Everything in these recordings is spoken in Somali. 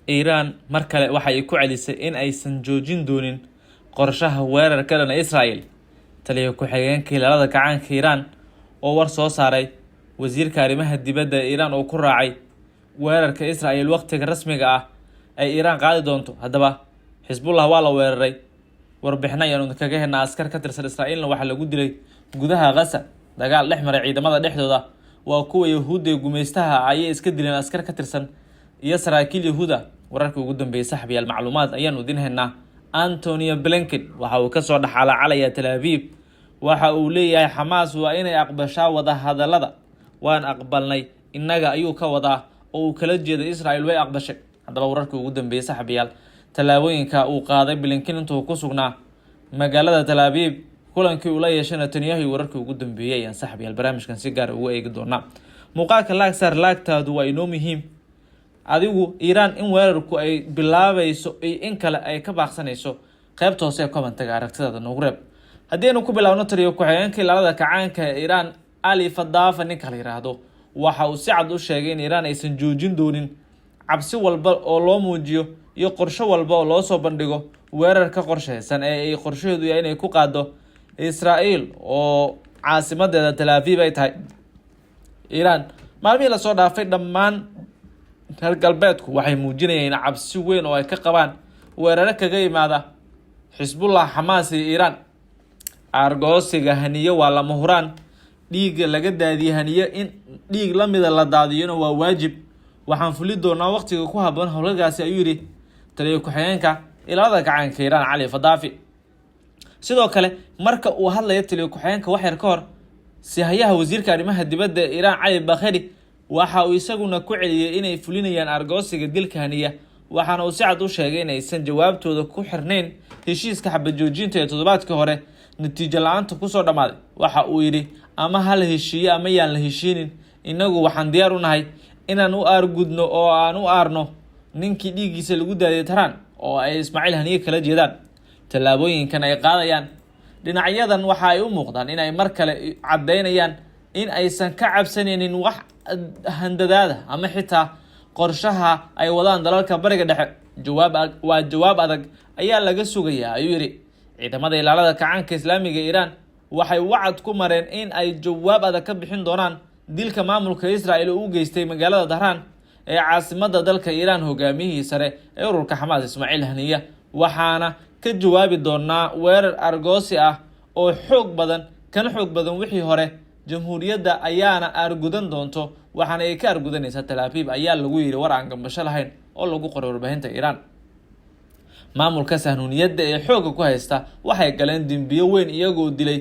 Iiraan mar kale waxa ay ku celisay in aysan joojin doonin qorshaha weerarka dhan Israel. Taliye ku-xigeenka Ilaalada Kacaanka Iiraan oo war soo saaray, wasiirka arrimaha dibadda ee Iiraan oo ku raacay weerarka Israel waqtiga rasmiga ah ay Iiraan qaadi doonto. Haddaba, Xisbullah waa la weeraray. Warbixino ayaanu kaga helnaa. Askar ka tirsan Israa'iilna waxaa lagu dilay gudaha Gaza. Dagaal dhex maray ciidamada dhexdooda, waa kuwa Yahuudda ee gumaystaha, ayay iska dileen askar ka tirsan iyo saraakiil Yahuuda. Wararkii ugu dambeeyey, saxbiyaal, macluumaad ayaanu idin haynaa. Antony Blinken waxa uu kasoo dhexalacalaya Tel Aviv. Waxa uu leeyahay Xamaas waa inay aqbashaa wadahadalada. Waan aqbalnay innaga ayuu ka wadaa, oo uu kala jeeda Israel way aqbashay. Haddaba, wararkii ugu dambeeyey, saxbiyaal, tallaabooyinka uu qaaday Blinken intuu ku sugnaa magaalada Tel Aviv, kulankii uu la yeeshay Netanyahu iyo wararkii ugu dambeeyey ayaan, saxbiyaal, barnaamijkan si gaar ugu eegi doonaa. Muuqaalka like saar, like-taadu waa inoo muhiim. Adigu Iiraan in weerarku ay bilaabayso iyo in kale ay ka baaqsanayso, qaybta hoose ee commentaga aragtidaada noogu reeb. Haddii aynu ku bilaabno, taliyo ku-xigeenka Ilaalada Kacaanka ee Iiraan, Ali Fadafa ninka la yiraahdo, waxa uu si cad u sheegay in Iiraan aysan joojin doonin cabsi walba oo loo muujiyo iyo qorsho walba oo loo soo bandhigo weerarka qorsheysan ee ay qorshaheedu yahay inay ku qaado Israa'iil oo caasimadeeda Tel Aviv ay tahay. Iiraan maalmihii lasoo dhaafay dhammaan reer galbeedku waxay muujinayeen cabsi weyn oo ay ka qabaan weeraro kaga yimaada Xisbullah, Xamaas iyo Iiraan. Aargoosiga Haniye waa lama huraan. Dhiigga laga daadiyey Haniye in dhiig lamida la daadiyona waa waajib. Waxaan fuli doonaa waqtiga ku haboon howlgalkaasi, ayuu yidhi taliye ku-xigeenka Ilaalada Kacaanka Iiraan, Cali Fadaafi. Sidoo kale, marka uu hadlaya taliye ku-xigeenka, wax yar ka hor, sihayaha wasiirka arrimaha dibadda ee Iiraan, Cali Bakheri, waxa uu isaguna ku celiyey inay fulinayaan argoosiga dilka Haniya, waxaana uu si cad u sheegay inaysan jawaabtooda ku xirnayn heshiiska xabajoojinta ee toddobaadkii hore natiijo la-aanta kusoo dhammaaday. Waxa uu yidhi: "Ama ha la heshiiyo ama yaan la heshiinin, innagu waxaan diyaar u nahay inaan u aargudno oo aan u aarno ninkii dhiiggiisa lagu daadiyay Taraan," oo ay Ismaaciil Haniye kala jeedaan. Tallaabooyinkan ay qaadayaan dhinacyadan waxa ay u muuqdaan in ay mar kale caddeynayaan in aysan ka cabsanaynin wax handadaada ama xitaa qorshaha ay wadaan dalalka Bariga Dhexe. Jawaab waa jawaab adag ayaa laga sugayaa, ayuu yidhi. Ciidamada Ilaalada Kacaanka Islaamiga Iiraan waxay wacad ku mareen in ay jawaab adag ka bixin doonaan dilka maamulka Israel oo u geystay magaalada Dahraan ee caasimada dalka Iiraan hogaamiyihii sare ee ururka Xamaas, Ismaaciil Haniya. "Waxaana ka jawaabi doonaa weerar argoosi ah oo xoog badan, kana xoog badan wixii hore. Jamhuuriyadda ayaana aargudan doonto, waxaana ay ka aargudanaysaa Tel Aviv," ayaa lagu yidhi war aan gambasho lahayn oo lagu qoray warbaahinta Iiraan. "Maamulka sahnuuniyadda ee xoogga ku haysta waxay galeen dembiyo weyn iyagoo dilay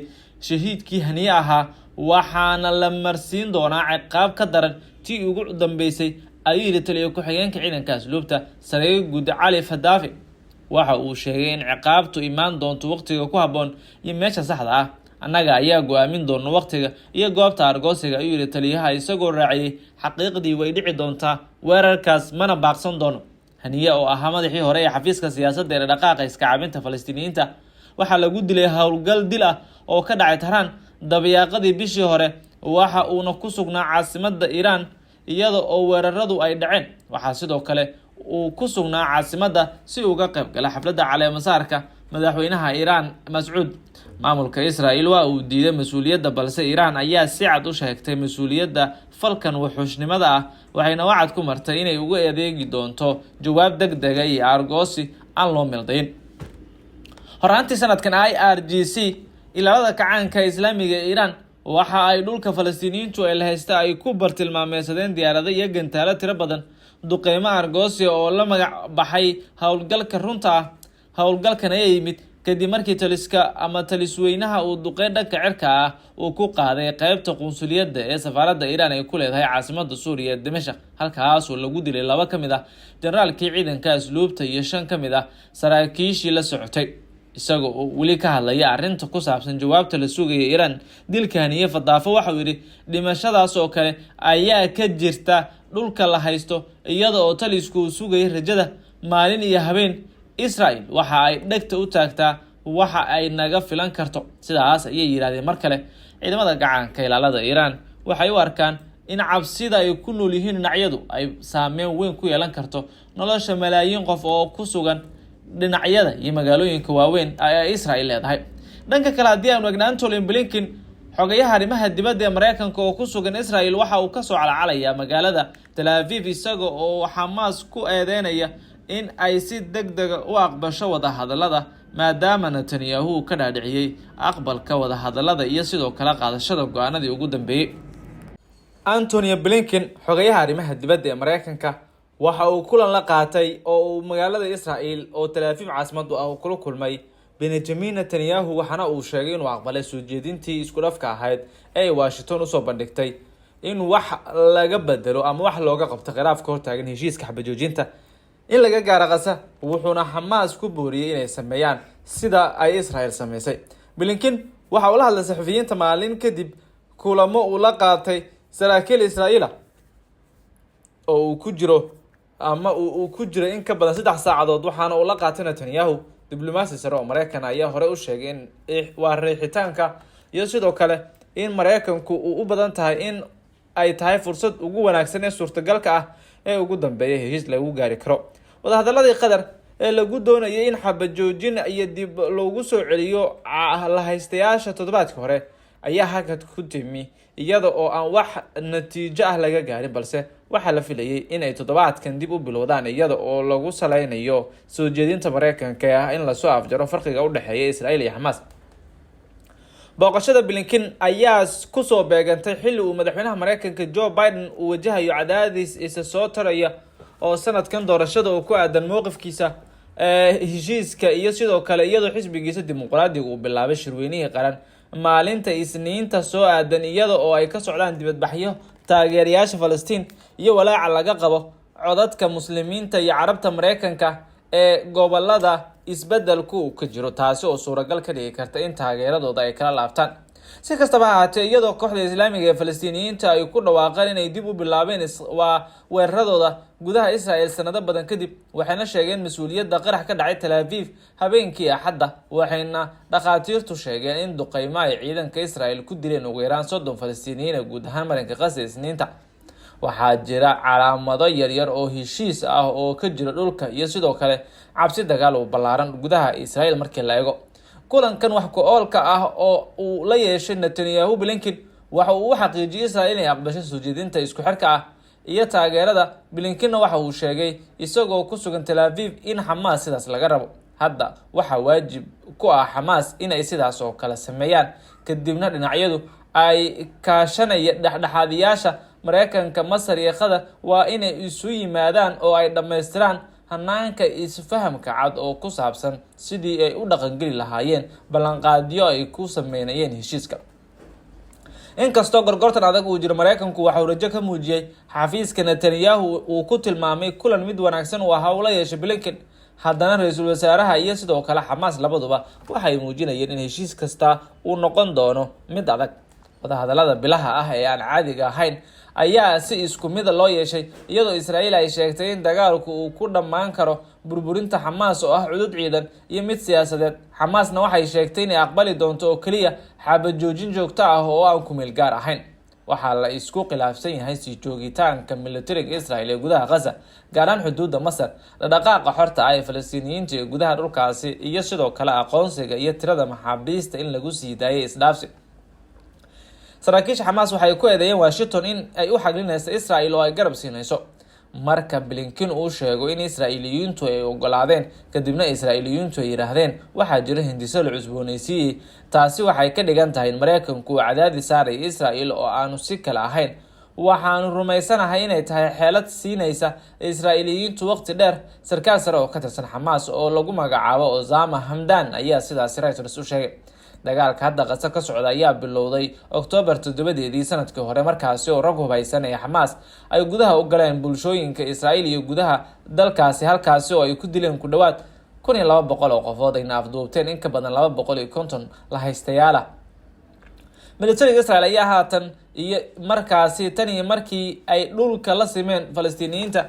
shahiidkii Haniye ahaa, waxaana la marsiin doonaa ciqaab ka daran tii ugu dambeysay," ayuu yidhi taliyo ku-xigeenka ciidanka asluubta, sareeyo guud Cali Fadaafi. Waxa uu sheegay in ciqaabtu imaan doonto waqtiga ku habboon iyo meesha saxda ah. "Annaga ayaa go-aamin doona waqtiga iyo goobta argoosiga," ayuu yihi taliyaha, isagoo raaciyey: "Xaqiiqdii way dhici doontaa weerarkaas, mana baaqsan doono." Haniye oo ahaa madaxii hore ee xafiiska siyaasadda ee dhaqaaqa iska cabinta Falastiiniyiinta waxaa lagu dilay howlgal dil ah oo ka dhacay Tahraan dabayaaqadii bishii hore. Waxa uuna ku sugnaa caasimada Iiraan iyada oo weeraradu ay dhaceen. Waxaa sidoo kale uu ku sugnaa caasimadda si uga qayb gala xafladda caleemasaarka madaxweynaha Iiraan, Mascuud. Maamulka Israel waa uu diiday mas-uuliyadda, balse Iiraan ayaa si cad u sheegtay mas-uuliyadda falkan wuxuushnimada ah, waxayna wacad ku martay inay uga adeegi doonto jawaab deg dega iyo argoosi aan loo mildayn. Horaantii sanadkan, IRGC, Ilaalada Kacaanka Islaamiga ee Iiraan, waxa ay dhulka Falastiiniyiintu ay la haysta ay ku bartilmaameysadeen diyaarado iyo gantaalo tiro badan, duqeymo argoosia oo la magac baxay howlgalka runta ah. Howlgalkan ayaa yimid kadib markii taliska ama talisweynaha uu duqeyn dhanka cirka ah uu ku qaaday qeybta qunsuliyadda ee safaaradda Iiraan ay ku leedahay caasimada Suuriya ee Dimashaq, halkaasoo lagu dilay laba ka mid ah generaalkii ciidanka asluubta iyo shan ka mid ah saraakiishii la socotay. Isaga oo weli ka hadlaya arrinta ku saabsan jawaabta la sugaya Iiraan dilka Haniye, Fadaafo waxauu yidhi: "Dhimashadaas oo kale ayaa ka jirta dhulka la haysto, iyada oo talisku uu sugayay rajada maalin iyo habeen. Israel waxa ay dhegta u taagtaa waxa ay naga filan karto," sidaas ayay yidhahdeen. Mar kale, ciidamada gacanka ilaalada Iiraan waxay u arkaan in cabsida ay ku nool yihiin dhinacyadu ay saameyn weyn ku yeelan karto. nolosha malaayiin qof oo ku sugan dhinacyada iyo magaalooyinka waaweyn ee Israel leedahay. Dhanka kale, haddii aanu egna, Antony Blinken, xogayaha arrimaha dibadda ee Mareykanka oo ku sugan Israel, waxa uu kasoo calacalayaa magaalada Tel Aviv, isaga oo Xamaas ku eedeynaya in ay si deg dega u aqbasho wadahadalada, maadaama Netanyahu uu ka dhaadhiciyey aqbalka wadahadalada iyo sidoo kale qaadashada go-aanadii ugu dambeeyey. Antony Blinken, xogayaha arrimaha dibadda ee Mareykanka, waxa uu kulan la qaatay oo uu magaalada Israel oo Tel Aviv caasimadu ah uu kula kulmay Benjamin Netanyahu, waxaana uu sheegay inuu aqbalay soo jeedintii isku dhafka ahayd ee ay Washington usoo bandhigtay in wax laga bedelo ama wax looga qabto khilaafka hortaagan heshiiska xabajoojinta in laga gaaro Qasa, wuxuuna Xamaas ku booriyey inay sameeyaan sida ay Israel sameysay. Blinken waxa uu la hadlay saxufiyiinta maalin kadib kulamo uu la qaatay saraakiil Israa'iila oo uu ku jiro ama uu ku jiro in ka badan 3 saacadood, waxaana uu la qaatay Netanyahu. Diblomaasi sare oo Mareykan ayaa hore u sheegay in waa riixitaanka iyo sidoo kale in Mareykanku uu u badan tahay in ay tahay fursad ugu wanaagsan ee suurtagalka ah ee ugu dambeeya heshiis lagu gaari karo. Wadahadaladii Qatar ee lagu doonayay in xabajoojin iyo dib loogu soo celiyo lahaystayaasha toddobaadkii hore ayaa hakad ku timi, iyada oo aan wax natiijo ah laga gaarin, balse waxaa la filayay inay toddobaadkan dib u bilowdaan, iyada oo lagu saleynayo soo jeedinta Mareykanka ee ah in lasoo afjaro farqiga u dhexeeya Israel iyo Xamaas. Booqashada Blinken ayaa kusoo beegantay xilli uu madaxweynaha Mareykanka Joe Biden uu wajahayo cadaadis isa soo taraya oo sanadkan doorashada oo ku aadan mowqifkiisa heshiiska, iyo sidoo kale iyadoo xisbigiisa Dimuqraadiga uu bilaabay shirweynihii qaran maalinta Isniinta soo aadan, iyada oo ay ka socdaan dibadbaxyo taageerayaasha Falastiin iyo walaaca laga qabo codadka Muslimiinta iyo Carabta Mareykanka ee gobolada isbedelku uu ka jiro, taasi oo suuragal ka dhigi karta in taageeradooda ay kala laabtaan. Si kastaba ha ahaatee, iyadoo kooxda Islaamiga ee Falastiiniyiinta ay ku dhawaaqeen inay dib u bilaabeen waa weeraradooda gudaha Israel sanado badan kadib, waxayna sheegeen mas-uuliyadda qarax ka dhacay Tel Aviv habeenkii Axadda, waxayna dhakhaatiirtu sheegeen in duqeymo ay ciidanka Israel ku dileen ugu yaraan 30 Falastiiniyiin ee guud ahaan marinka Qasa Isniinta. Waxaa jira calaamado yaryar oo heshiis ah oo ka jira dhulka iyo sidoo kale cabsi dagaal oo ballaaran gudaha Israel. Markii la eego kulankan wax ku oolka ah oo uu la yeeshay Netanyahu, Blinken waxa uu u xaqiijiyay Israel inay aqbasho soo jeedinta isku xirka ah iyo taageerada. Blinkenna waxa uu sheegay, isagoo ku sugan Tel Aviv, in Xamaas sidaas laga rabo. Hadda waxaa waajib ku ah Xamaas inay sidaas oo kale sameeyaan, kadibna dhinacyadu ay kaashanaya dhexdhexaadiyaasha Mareykanka, Masar iyo Qatar waa inay isu yimaadaan oo ay dhammaystiraan hanaanka isfahamka cad oo ku saabsan sidii ay u dhaqangeli lahaayeen ballanqaadyo ay ku sameynayeen heshiiska. Inkastoo gorgortan adag uu jiro, Mareykanku waxauu rajo ka muujiyey xafiiska Netanyahu uu ku tilmaamay kulan mid wanaagsan uu ahaa ula yeeshay Blinken. Haddana ra-iisul wasaaraha iyo sidoo kale Xamaas labaduba waxay muujinayeen in heshiis kasta uu noqon doono mid adag. Wadahadalada bilaha ah ee aan caadiga ahayn ayaa si isku mida loo yeeshay, iyadoo Israa'iil ay sheegtay in dagaalku uu ku dhammaan karo burburinta Xamaas oo ah cudud ciidan iyo mid siyaasadeed. Xamaasna waxay sheegtay inay aqbali doonto oo keliya xabad joojin joogto ah oo aan kumeel gaar ahayn. Waxaa la isku khilaafsan yahay sii joogitaanka militariga Israel ee gudaha Gaza, gaar ahaan xuduudda Masar, dhaqdhaqaaqa xorta ah ee Falastiiniyiinta ee gudaha dhulkaasi, iyo sidoo kale aqoonsiga iyo tirada maxaabiista in lagu sii daayay isdhaafsi. Saraakiisha Xamaas waxay ku eedeeyeen Washington in ay u xaglinayso Israel oo ay garab siinayso. Marka Blinken uu sheego in Israa'iiliyiintu ay ogolaadeen, kadibna Israa'iiliyiintu ay yidhaahdeen waxaa jira hindiso la cusbooneysiiyey, taasi waxay ka dhigan tahay in Mareykanku uu cadaadis saaraya Israel oo aanu si kale ahayn. Waxaanu rumaysanahay inay tahay xeelad siinaysa Israa'iiliyiintu waqti dheer. Sarkaal sare oo ka tirsan Xamaas oo lagu magacaabo Osama Hamdan ayaa sidaasi Reuters u sheegay. Dagaalka hadda Qasa ka socda ayaa bilowday Oktoobar 7-deedii sanadkii hore, markaasi oo rag hubaysan ee Xamaas ay gudaha u galeen bulshooyinka Israa'iil iyo gudaha dalkaasi, halkaasi oo ay ku dileen ku dhowaad 1200 oo qofood, ayna afduubteen in ka badan 250 lahaystayaala. Militariga Israel ayaa haatan iyo markaasi tan iyo markii ay dhulka la simeen Falastiiniyiinta,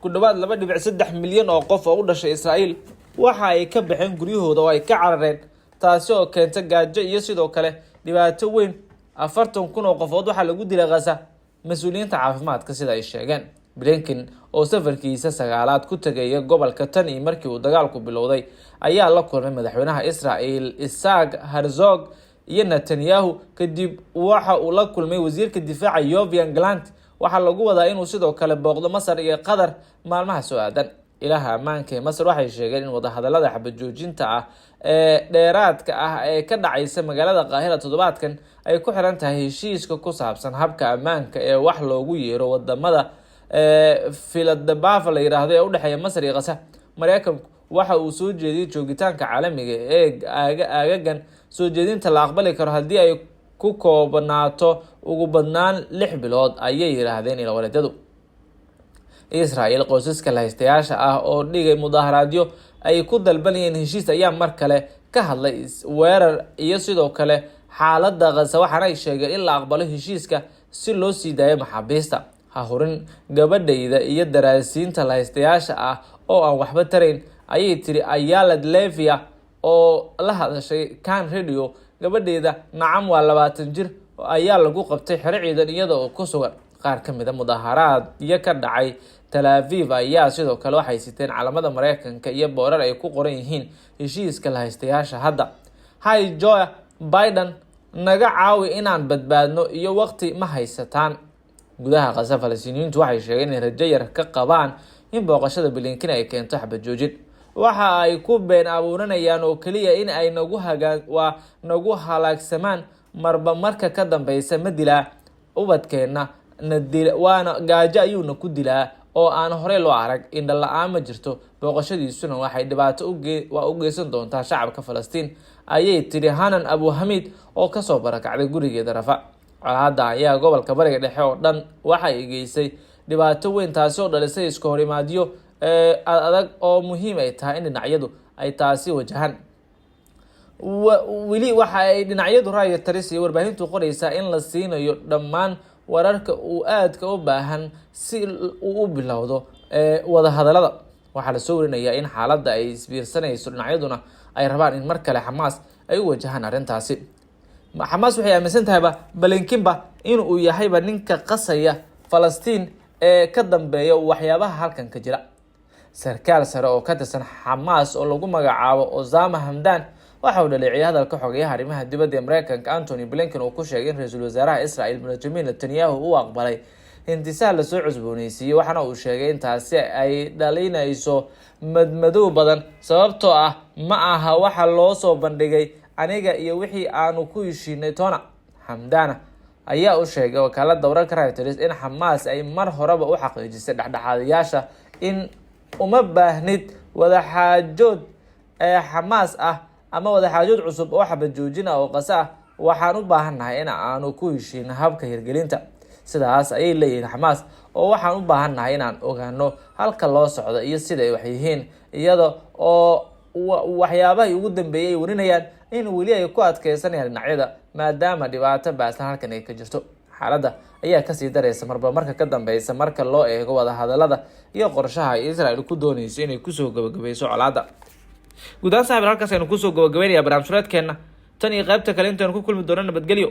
ku dhowaad 2.3 milyan oo qof oo u dhashay Israa'iil waxa ay ka baxeen guryahooda oo ay ka carareen, taasi oo keenta gaajo iyo sidoo kale dhibaato weyn. 40,000 oo qofood waxaa lagu dilay Khaza, mas-uuliyiinta caafimaadka sida ay sheegeen. Blinken oo safarkiisa 9aad ku tegaya gobolka tan iyo markii uu dagaalku bilowday ayaa la kulmay madaxweynaha Israel Isaac Herzog iyo Netanyahu. Kadib waxa uu la kulmay wasiirka difaaca Yoav Gallant. Waxaa lagu wadaa inuu sidoo kale booqdo Masar iyo Qatar maalmaha soo aadan. Ilaha ammaanka ee Masar waxay sheegeen in wadahadalada xabad joojinta ah ee dheeraadka ah ee ka dhacaysa magaalada Qaahira toddobaadkan ay ku xiran tahay heshiiska ku saabsan habka ammaanka ee wax loogu yeero wadamada Philadelphia la yiraahdo ee udhexeeya Masar iyo Qasa. Mareykanku waxa uu soo jeediyey joogitaanka caalamiga ee aagagan, soo jeedinta la aqbali karo haddii ay ku koobnaato ugu badnaan 6 bilood, ayay yiraahdeen ilwareedyadu. Israel, qoysaska lahaystayaasha ah oo dhigay mudaharaadyo ay ku dalbanayeen heshiis ayaa mar kale ka hadlay weerar iyo sidoo kale xaaladda Qasa, waxaana ay sheegeen in la aqbalo heshiiska si loo sii daayo maxaabiista. "Ha hurin gabadhayda iyo daraasiinta lahaystayaasha ah oo aan waxba tarayn," ayay tiri Ayalad Levia oo la hadashay Kan Radio. "Gabadheyda nacam waa 20 jir ayaa lagu qabtay xero ciidan iyada oo ku sugan." Qaar ka mid a mudaharaadyo ka dhacay Tel Aviv ayaa sidoo kale waxay siteen calamada Mareykanka iyo boorar ay ku qoran yihiin "Heshiiska lahaystayaasha hadda", "Hi Joe Biden, naga caawi inaan badbaadno" iyo "Waqti ma haysataan". Gudaha Qasa, Falastiiniyiintu waxay sheegeen inay rajo yar ka qabaan in booqashada Blinken ay keento xabad joojin. "Waxa ay ku been abuuranayaan oo keliya in ay nagu hagaa waa nagu halaagsamaan marba marka ka dambeysa. Ma dilaa ubadkeenna na dil, waana gaajo ayuuna ku dilaa oo aan horey loo arag. Indho la-aan ma jirto, booqashadiisuna waxay dhibaato waa u geysan doontaa shacabka Falastiin," ayay tiri Hanan Abuhamid oo kasoo barakacday gurigeeda Rafa. Colaadda ayaa gobolka Bariga Dhexe oo dhan waxa ay geysay dhibaato weyn, taasi oo dhalisay iska horimaadyo adag oo muhiim ay tahay in dhinacyadu ay taasi wajahaan. Weli waxa ay dhinacyadu raaya taris iyo warbaahintu qoreysaa in la siinayo dhammaan wararka uu aadka u baahan si uu u bilowdo wadahadalada. Waxaa lasoo warinayaa in xaaladda ay isbiirsanayso, dhinacyaduna ay rabaan in mar kale Xamaas ay u wajahaan arrintaasi. Xamaas waxay aaminsan tahayba Blinkenba inuu yahayba ninka qasaya Falastiin ee ka dambeeya waxyaabaha halkan ka jira. Sarkaal sare oo ka tirsan Xamaas oo lagu magacaabo Osama Hamdan waxa uu dhaleeciyay hadalka xogayaha arrimaha dibadda ee Mareykanka Antony Blinken uu ku sheegay in ra-iisul wasaaraha Israel Benjamin Netanyahu uu aqbalay hindisaha lasoo cusbooneysiiyey. Waxaana uu sheegay in taasi ay dhalinayso madmadow badan, sababtoo ah ma aha waxa loo soo bandhigay aniga iyo wixii aanu ku heshiinay toona. Xamdana ayaa u sheegay wakaalada wararka Reuters in Xamaas ay mar horeba u xaqiijisay dhexdhexaadayaasha in uma baahnid wadaxaajood ee Xamaas ah ama wadaxaajood cusub oo xabad joojin ah oo Qasa ah. "Waxaan u baahannahay in aanu ku heshiino habka hirgelinta," sidaas ayay leeyihiin Xamaas, "oo waxaan u baahannahay inaan ogaano halka loo socdo iyo sida ay wax yihiin," iyada oo waxyaabahay ugu dambeeyay ay warinayaan in weli ay ku adkeysanayaan dhinacyada, maadaama dhibaato baahsan halkan ay ka jirto. Xaaladda ayaa kasii dareysa marba marka ka dambeysa marka loo eego wadahadalada iyo qorshaha ay Israel ku dooneyso inay kusoo gabagabayso colaadda. Guud ahaan, saaxib, halkaas aynu kusoo gabagabeynaya barnaamij sureedkeena. Tan iyo qaybta kale intaynu ku kulmi doono, nabadgelyo.